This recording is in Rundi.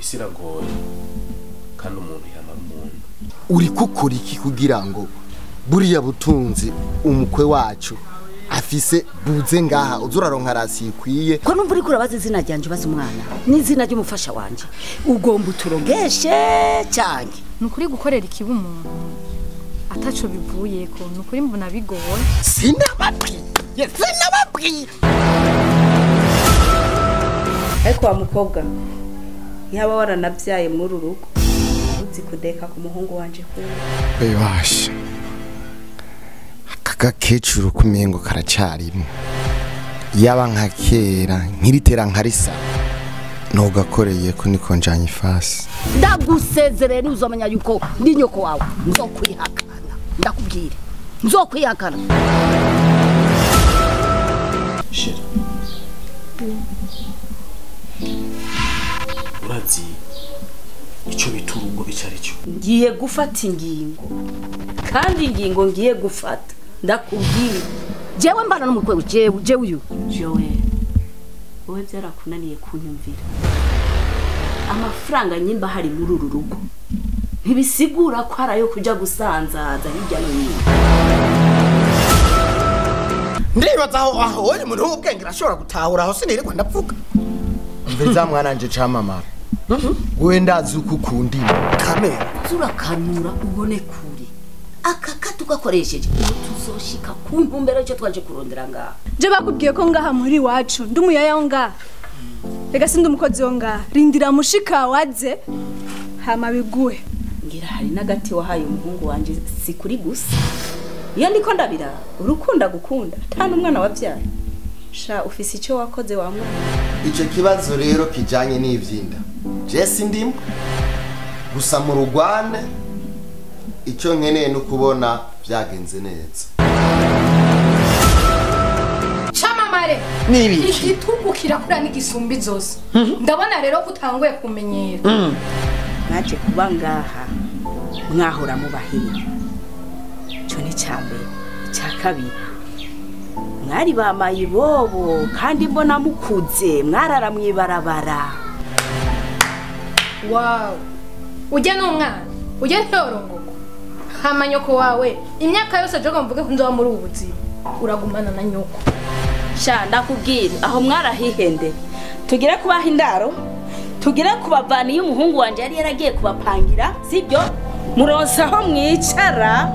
Isi iragoye kandi umuntu yamara umuntu. Uri kukora iki kugira ngo buriya butunzi umukwe wacu afise buze ngaha uzuraronka rasi ikwiye? Ko numva uriko urabaza izina ryanje, ubaza umwana n'izina ry'umufasha wanje, ugomba uturogeshe cyane. Nukuri gukorera ikiba umuntu ataco bivuyeko, nukuri mbona bigoye. Sinababwiye, sinababwiye. Ariko wa mukobwa yaba waranabyaye muri uru rugo, uzi kudeka ku muhungu wanje kwe. Bebasha aka gakecuru kumengo karacarimo, yaba nka kera nkiritera nkarisa nogakoreye ko niko njanye ifasi. Ndagusezereye ntuzomenya yuko ndi nyoko wawe, nzokwihakana, ndakubwira nzokwihakana. Shira, urazi icyo bita urugo icyo ari cyo? Ngiye gufata ingingo, kandi ingingo ngiye gufata ndakubwira. Jewe mbana n'umukwe, jewe jewe uyu Joel, wowe byarakunaniye kunyumvira. Amafaranga nyimba hari muri uru rugo ntibisigura ko ari ayo kuja gusanzaza hirya no hino. Ndibaza aho aho wowe umuntu w'ubwenge arashobora gutahura aho sinirirwa ndavuga. Mviriza mwana nje camamara, wewe ndazi uko ukunda kamera. Turakanura ubone kure aka katugakoresheje tuzoshika ku ntumbero cyo twaje kurondera ngaha. Je bakubwiye ko ngaha muri wacu ndi umuyaya wo ngaha, rega sindi umukozi wo ngaha. Rindira mushika waze hama biguhe. Ngira hari n'agati wahaye umuhungu wanje, si kuri gusa iyo ndiko ndabira urukunda gukunda ata n'umwana wabyaye. Sha ufise icyo wakoze wa mwana. Ico kibazo rero kijanye n'ivyinda je sindimo gusa mu rugwane, icyo nkeneye no kubona byagenze neza. Camamare Nibiki? Igitugu kirakura n'igisumbi zose. Ndabona rero ko utanguye kumenyera. Mwaje kuba ngaha mwahora mubahira, ico ni icya mbere. Icya kabiri, mwari bamaye ibobo kandi mbona mukuze mwarara mwibarabara. Wow, ujya n'umwana ujya ntiyorongoko hama nyoko wawe imyaka yose joga mvuge ko nzoba muri ubu buzima uragumana na nyoko. Sha ndakubwira aho mwarahihende, tugire kubaha indaro, tugire kubavana iyo umuhungu wanje yari yaragiye kubapangira, sibyo? Muronse aho mwicara.